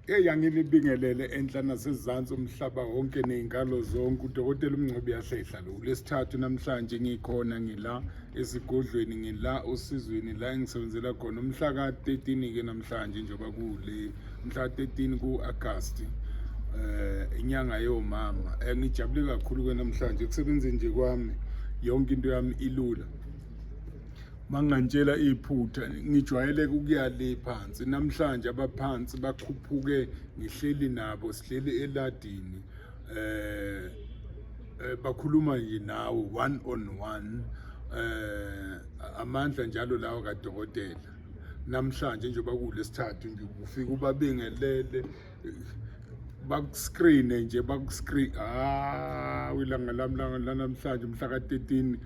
Eyi angilibingelele enhla nasezansi umhlaba wonke ney'nkalo zonke. Udokotela uMngcobo uyahlehla lo. Lesithathu namhlanje ngikhona ngila esigodlweni ngila osizweni la engisebenzela khona umhla ka-13 ke namhlanje njengoba kule mhla ka-13 ku-Agasti inyanga yomama. Ngijabule kakhulu ke namhlanje kusebenzeni nje kwami yonke into yami ilula. Mangantshela iphutha ngijwayele ukuya le phansi namhlanje abaphansi bakhuphuke ngihleli nabo sihleli eladini bakhuluma nje nawe one on one amandla njalo lawo kadokotela namhlanje njengoba kulesithathu nje ufika ubabingelele bakuscreene nje bakuscreen ah ilanga lami lanamhlanje mhla ka-13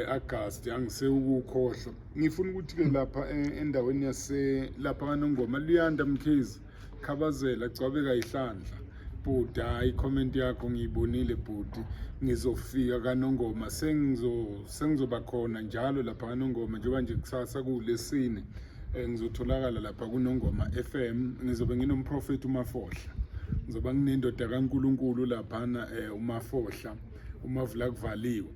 August angisewukukhohlwa. Ngifuna ukuthi ke lapha endaweni yase lapha kaNongoma Luyanda Mkhize Khabazela gcwabeka ihlandla bhuti, hayi i-comment yakho ngiyibonile bhuti, ngizofika kaNongoma sengizoba khona njalo lapha kaNongoma njengoba nje kusasa kulesine ngizotholakala lapha kuNongoma FM. Ngizobe nginomprofethi uMafohla, ngizoba nginendoda kaNkulunkulu laphana uMafohla uMavula kuvaliwe.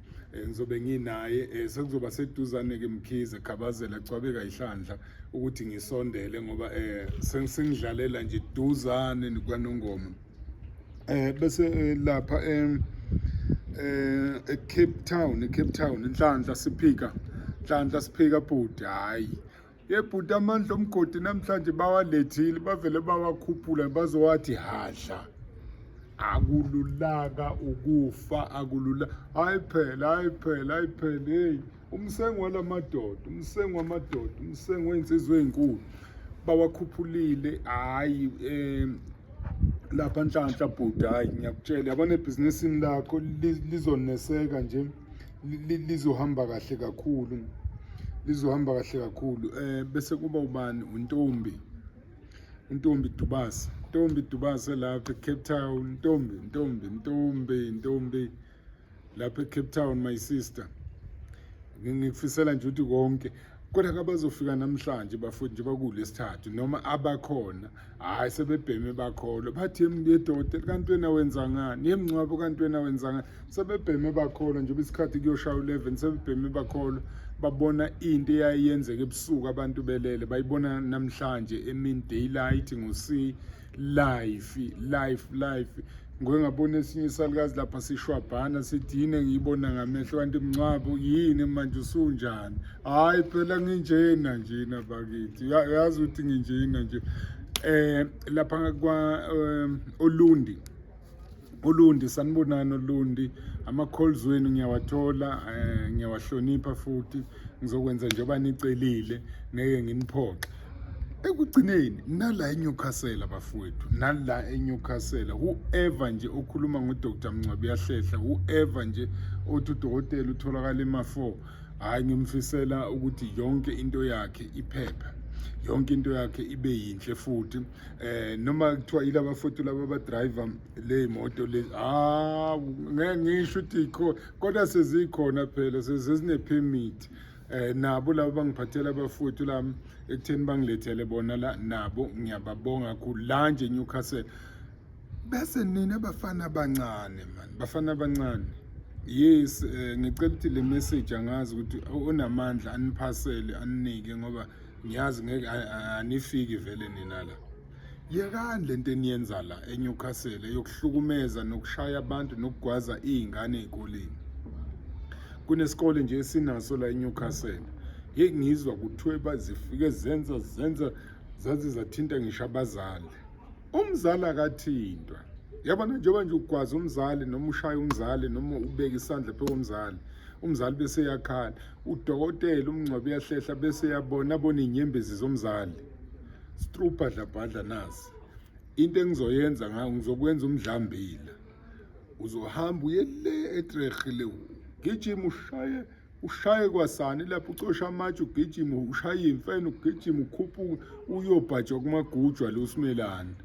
Ngizobe nginaye sekuzoba seduzane-ke Mkhize Khabazela gcwabeka ihlandla ukuthi ngisondele ngoba sengidlalela nje duzane kwaNongoma. Bese lapha eCape Town, eCape Town Nhlanhla Siphika, Nhlanhla Siphika bhuti, hayi yebhuti amandla omgodi namhlanje bawalethile bavele bawakhuphula bazowathi hadla. Akululaka ukufa, akulula. Hayi phela, hayi phela, hayi phela, hey umsengi walamadoda, umsengi wamadoda, umsengi wey'nsizwa ey'nkulu bawakhuphulile. Hhayi lapha Nhlanhla bhuti, hhayi ngiyakutshela, yabona ebhizinisini lakho lizoneseka nje, lizohamba kahle kakhulu, lizohamba kahle kakhulu. Bese kuba ubani uNtombi, uNtombi Dubase, Ntombi Dubase lapha eCape Town, Ntombi, Ntombi, Ntombi, Ntombi lapha eCape Town my sister. Ngikufisela nje ukuthi konke kodwa kabazofika namhlanje bafowethu njengoba kulesithathu noma abakhona hhayi sebebheme bakholwa bathi yedokotela kanti wena wenza ngani yemngcwabo kanti wena wenza ngani sebebheme bakholwa njengoba isikhathi kuyoshaya u-11 sebebheme bakholwa babona into eyayiyenzeka ebusuku abantu belele bayibona namhlanje emini daylight ngo-c life life life. Ngike ngabona esinye isalukazi lapha sishwabhana sithi yini engiyibona ngamehlo kanti mncwabo yini manje usunjani? Hhayi phela nginjena njena bakithi, uyazi ukuthi nginjena nje. Lapha kwa Olundi, Olundi sanibonani Olundi, ama-calls wenu ngiyawathola ngiyawahlonipha futhi ngizokwenza njengoba nicelile ngeke nginiphoxe. Ekugcineni nala eNewcastle bafowethu, nala eNewcastle whoever nje okhuluma ngoDr Mngcwabe uyahlehla, whoever nje othi udokotela utholakala ema-4, hhayi ngimfisela ukuthi yonke into yakhe iphephe, yonke into yakhe ibe yinhle futhi. Noma kuthiwa yilaba futhi laba abadriver le moto le, ah ngeke ngisho ukuthi ikho kodwa sezikhona phela sezine-permit. Nabo laba bangiphathela abafowethu lami ekutheni bangilethele bona la, nabo ngiyababonga kakhulu la nje Newcastle. Bese nina bafana abancane man, bafana abancane. Yes, ngicela ukuthi le message angazi ukuthi onamandla aniphasele aninike ngoba ngiyazi ngeke anifiki vele nina la. Yekani lento eniyenza la eNewcastle yokuhlukumeza nokushaya abantu nokugwaza iy'ngane ey'koleni. Kunesikole nje esinaso la eNewcastle. Hey ngizwa kuthiwe bazifike zenza zenza zaze zathinta ngisho abazali. Umzali akathintwa. Yabona njengoba nje ugwaza umzali noma ushaya umzali noma ubeka isandla phezu komzali, umzali bese eyakhala. Udokotela umngcwabo uyahlehla bese eyabona abone iy'nyembezi zomzali. Strupha dlabhadla nazi. Into engizoyenza ngayo ngizokwenza umdlambila. Uzohamba uye le eTrehile ugijima ushaye ushaye kwasani lapho ucosha amatshe ugijima ushaye imfene ugijima ukhuphuke uyobhajwa kumagujwa lo usimelane.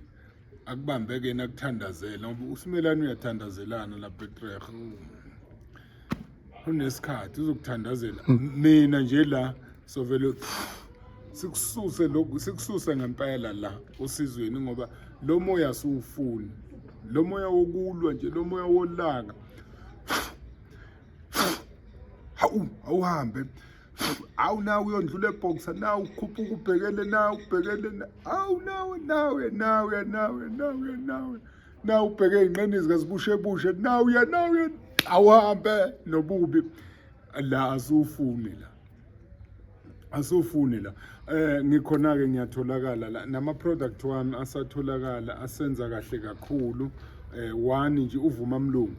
Akubambe ke nakuthandazela ngoba usimelane uyathandazelana lapha eTrehe. Unesikhathi uzokuthandazela. Mina nje la sovele sikususe lokhu sikususe ngempela la osizweni ngoba Lo moya siwufuni, lo moya wokulwa nje, lo moya wolaka. Hawu, awuhambe, awu nawe uyondlula eboxer, nawe ukhuphuka ubhekele, nawe ubhekele, awu nawe nawe nawe nawe nawe nawe nawe ubheke ey'nqeni zikazibushebushe, nawe nawe awuhambe nobubi la, asiwufuni la, asufuni la. Ngikhona ke, ngiyatholakala la, nama product wami asatholakala, asenza kahle kakhulu. One nje, uvuma mlungu,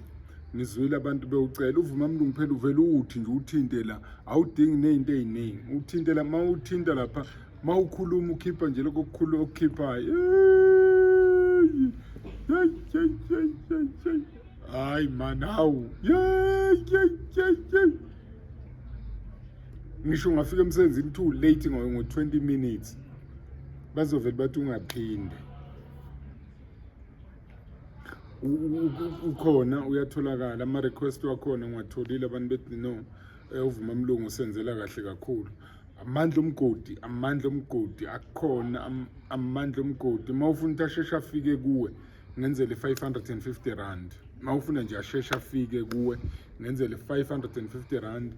ngizwile abantu bewucela uvuma mlungu. Phela uvela uthi nje uthinte la, awudingi nezinto eziningi, uthinte la, mawuthinta lapha, mawukhuluma ukhipha nje lokho okukhulu okukhiphayo. Hayi man, hawu, hey hey hey hey, ngisho ungafika emsebenzini too late ngo-20 minutes, bazovele bathi ungaphinde. Ukhona, uyatholakala, ama-request wakhona ngiwatholile, abantu bethi no, uvuma mlungu usenzela kahle kakhulu. Amandla omgodi, amandla omgodi akukhona, amandla omgodi. Uma ufuna ukuthi asheshe afike kuwe, ngenzele 550 rand. Uma ufuna nje asheshe afike kuwe, ngenzele 550 rand.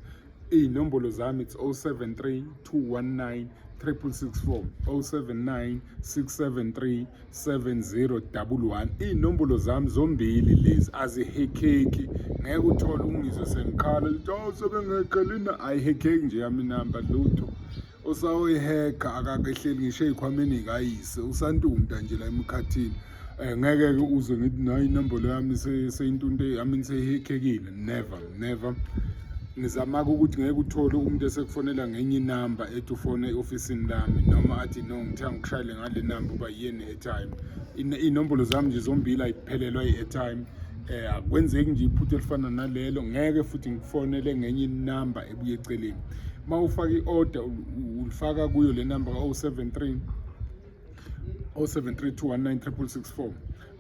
Iy'nombolo zami, it's 073 219 6664, 079 673 7011. Iy'nombolo zami zombili lezi azihekheki, ngeke uthole ungizwe sengikhala lithi awu sebengekhelina. Ayihekheki nje yami inamba, lutho. Osawoyihekha akakehleli ngisho ey'khwameni kayise, usantunta nje la emkhathini. Ngeke-ke uzwe ngithi nayi inombolo yami seyintunte yami, seyihekhekile. Never, never. Ngizama-ke ukuthi ngeke uthole umuntu esekufonela ngenye inamba, ethi ufone e-ofisini lami, noma athi no, ngithe angikushayele ngale namba uba yiye ne-airtime. Iy'nombolo zami nje zombili ayiphelelwa i-airtime. Akwenzeki nje iphutha elifana nalelo. Ngeke futhi ngikufonele ngenye inamba ebuye eceleni. Uma ufaka i-order, ulifaka kuyo le namba ka-073 073 219 6664.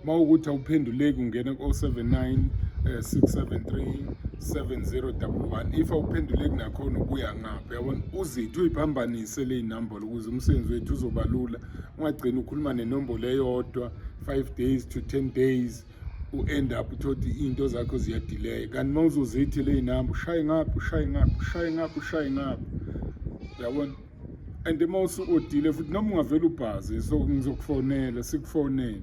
Uma ukuthi awuphenduleki, ungena ku-079 673 7011. If awuphenduleki nakhona, ubuya ngapha, yabona, uzithi uyiphambanise le inombolo ukuze umsebenzi wethu uzoba lula, ungagcini ukhuluma nenombolo eyodwa 5 days to 10 days, u-end up uthole iy'nto zakho ziyadelay. Kanti uma uzozithi le namba, ushaye ngapha, ushaye ngapha, ushaye ngapha, ushaye ngapha, uyabona. And uma usu-odile futhi, noma ungavele ubhaze, so ngizokufonela, sikufonele,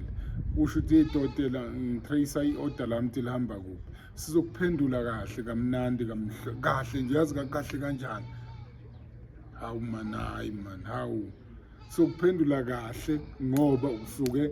usho ukuthi idokotela, ngitrace i-order lami ukuthi lihamba kuphi, sizokuphendula kahle kamnandi kahle nje, yazi kahle kanjani. Hawu man, hayi man, hawu, sokuphendula kahle ngoba usuke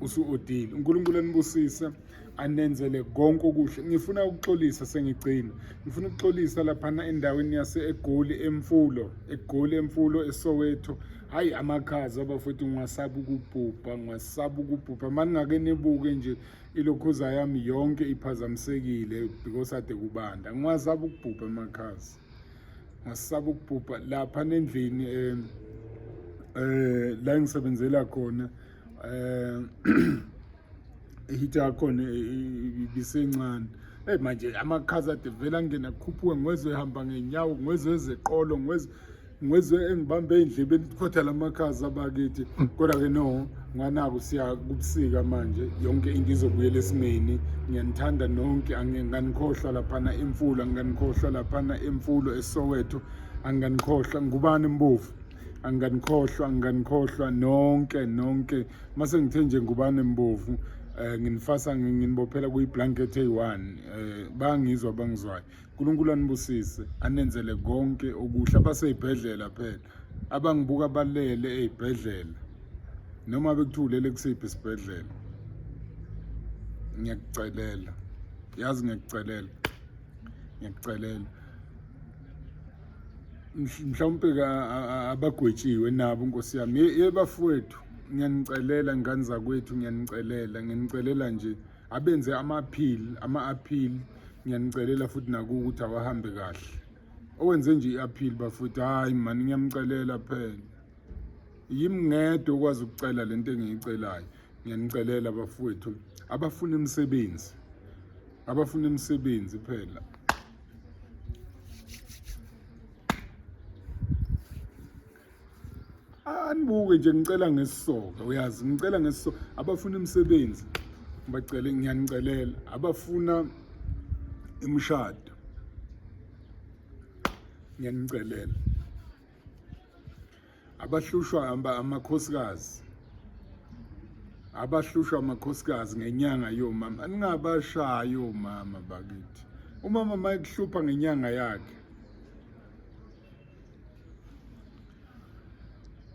usu-odile. uNkulunkulu anibusise, anenzele konke okuhle. Ngifuna ukuxolisa, sengigcina, ngifuna ukuxolisa laphana endaweni yase eGoli eMfulo, eGoli eMfulo, eSoweto. Hayi, amakhaza abafowethu, ngiwasaba ukubhubha, ngiwasaba ukubhubha. Maningake nibuke nje ilokhuza yami yonke iphazamisekile because ade kubanda. Ngiwasaba ukubhubha amakhaza, ngasaba ukubhubha. Lapha nendlini la engisebenzela khona, iheater yakhona ibisencane. Hey, manje amakhaza ade vele angena, kukhuphuke, ngwezwe ehamba ngenyawo, ngwezwe ezeqolo, ngwezwe engibambe ey'ndlebeni, khotha lamakhaza abakithi. Kodwa-ke no, nganako siya kubusika manje, yonke into izobuyela esimeni. Ngiyanithanda nonke, anginganikhohlwa laphana emfulo, anginganikhohlwa laphana emfulo eSoweto, anginganikhohlwa. Ngubani Mbovu, anginganikhohlwa, anginganikhohlwa nonke nonke. Mase ngithe nje Ngubane Mbovu, nginifasa, nginibophela kuyi-blanket eyi-one. Bangizwa bangizwayo. uNkulunkulu anibusise, anenzele konke okuhle. Abasey'bhedlela phela, abangibuka balele ey'bhedlela, noma bekuthiwa ulele kusiphi isibhedlela, ngiyakucelela, yazi, ngiyakucelela, ngiyakucelela. Mhlawumpe abagwetshiwe nabo, nkosi yami, ye bafowethu, ngiyanicelela, ngane zakwethu, ngiyanicelela, nginicelela nje abenze ama-appeal, ama-appeal, ngiyanicelela futhi naku ukuthi awahambe kahle. Owenze nje i-appeal bafowethu, hayi mani, ngiyamcelela phela, yimi ngedwa okwazi ukucela lento engiyicelayo. Ngiyanicelela bafowethu, abafuna imisebenzi, abafuna imisebenzi phela. Anibuke nje, ngicela ngesisoka, uyazi, ngicela ngesisoka. Abafuna imisebenzi ngibacele, ngiyanicelela. Abafuna imishado ngiyanicelela. Abahlushwa amakhosikazi, abahlushwa amakhosikazi ngenyanga yomama, ningabashayi omama bakithi. Umama mayekuhlupha ngenyanga yakhe,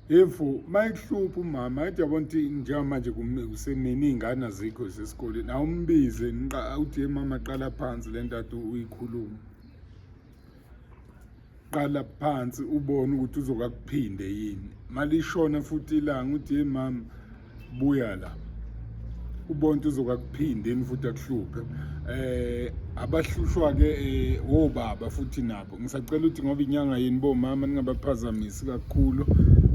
Yemfu, mayekuhlupha umama, athi yabona ukuthi njengamanje kusemini, iy'ngane azikho zesikoleni, awumbize uthi ye mama, qala phansi le nto ade uyikhuluma, qala phansi ubone ukuthi uzokakuphinde yini. Malishona futhi ilanga, uthi ye mama, buya la, ubone ukuthi uzokakuphinde yini futhi akuhluphe. Abahlushwa ke obaba futhi nabo ngisacela ukuthi, ngoba inyanga yenu bomama, ningabaphazamisi kakhulu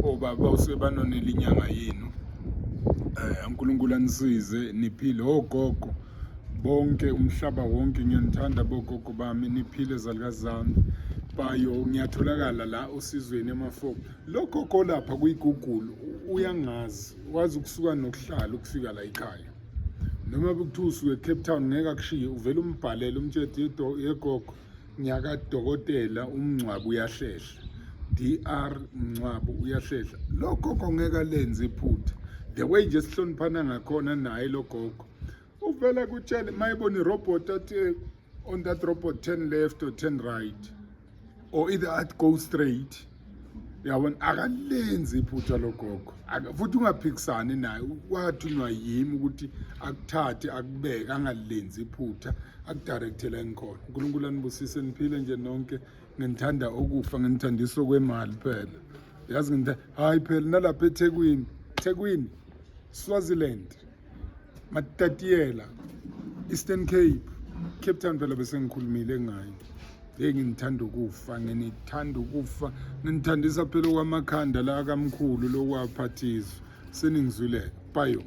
obaba, usuke banonela inyanga yenu. UNkulunkulu anisize niphile, ogogo bonke umhlaba wonke, ngiyanithanda bogogo bami, niphile zalukazi zami. Bayo ngiyatholakala la osizweni emafomu. Lo gogo lapha kuyi-Google uyangazi, wazi ukusuka nokuhlala ukufika la ekhaya. Noma bekuthiwa usuke eCape Town, ngeke akushiye, uvele umbhalele umtshele yegogo, ngiyakadokotela umngcwabo uyahlehla, Dr Mngcwabo uyahlehla. Lo gogo ngeke alenze iphutha, the way nje sihloniphana ngakhona naye lo gogo, uvele kutshele mayebona irobot, athi on that robot turn left or turn right or either athi go straight, yabona. Akalenzi iphutha lo gogo, futhi ungaphikisani naye, wathunywa yimi ukuthi akuthathe akubeke, angalenzi iphutha, akudirectele engikhona. uNkulunkulu anibusise, niphile nje nonke. Nginithanda okufa, nginithandisa okwemali phela, yazi ngitha hayi phela nalapha eThekwini, Thekwini, Swaziland, Matatiyela, Eastern Cape, Cape Town phela bese ngikhulumile ngayo. Hey, nginithanda ukufa, nginithanda ukufa, nginithandisa phela okwamakhanda la kamkhulu lokwaphathizwa. Seningizwile, bayo.